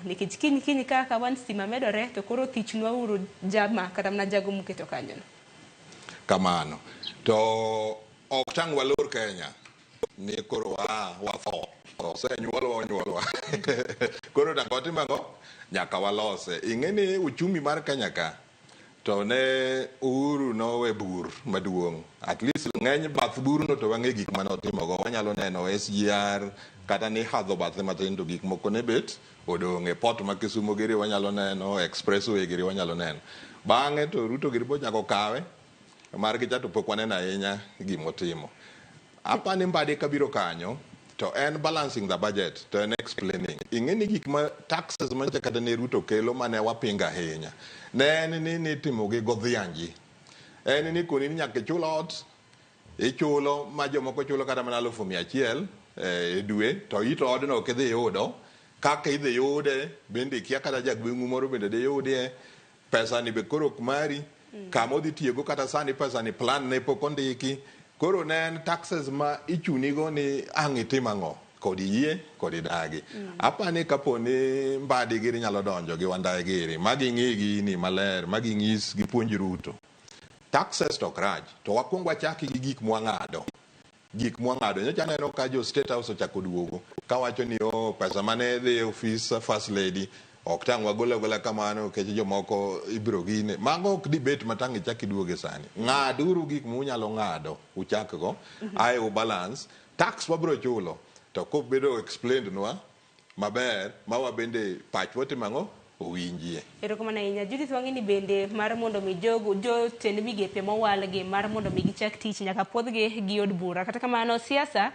Nikech kiny kiny kaka wan stima medore to koro thichnwa uru jama kata mana jago muketo kanyono. Kamano. To ok tang' walor Kenya ni koro wa watho. Osenyuolwa onyuolwa. Koro nyaka watim ang'o? Nyaka walose. Ing'e ni uchumi mar Kenya ka to ne Uhuru nowe bur maduong'. At least ng'eny bath burno to wang'e gik mane otimogo. Wanyalo neno SGR kata ni hadho bathe matin to gik moko ne bet odong' e port ma Kisumo giri wanyalo neno, expressway giri wanyalo neno. Bang'e to Ruto giri bochako kawe margi cha to pok waneno ahinya gimotimo. Apa ni Mbadi kabiro kanyo to en balancing the budget to en explaining. Ing'e ni gik ma taxes manyocha kata ne Ruto kelo mane wapingo ahinya ne en ni nitimo gi godhianji. En ni koni ni nyaka ichul ot, ichulo ma jomoko chulo kata mana 100,000 e dwe to ito odno ok idhi yudo. Kaka idhi yude bende ikia kata jagweng'u moro bende diyudie. Pesa ni be koro ok mari. Kama odhi tiyogo kata sani pesa ni plan ne pok ondiki. Koro ne en taxes ma ichunigo ni ang' itim ang'o kod iyie kod idagi. Apa ni kapo ni Mbadi giri nyalo donjo gi Wandayi giri ma ging'i gini maler ma ging'is gipuonj Ruto. Taxes to ok rach to wakwong wachaki gi gik mwang'ado. Gik mwang'ado. Nyocha aneno ka jo State House ochako duogo kawacho ni oh, pesa mane dhi e ofis First Lady ok tang' wagol agola kamano nikech jomoko ibiro gine. Mago ok debate ma tang' ichak iduoge sani. Ng'aduru gik munyalo ng'ado uchak go ae u balance. Tax wabiro chulo to kobedo explained nwa maber ma wabende pachwa otimo ang'o owinjie. Erokamano ahinya. Judith Wang'ini bende mar mondo mi jogo jotend migepe mowalgi mar mondo mi gichak tich nyaka puodhgi gi od bura. Kata kamano siasa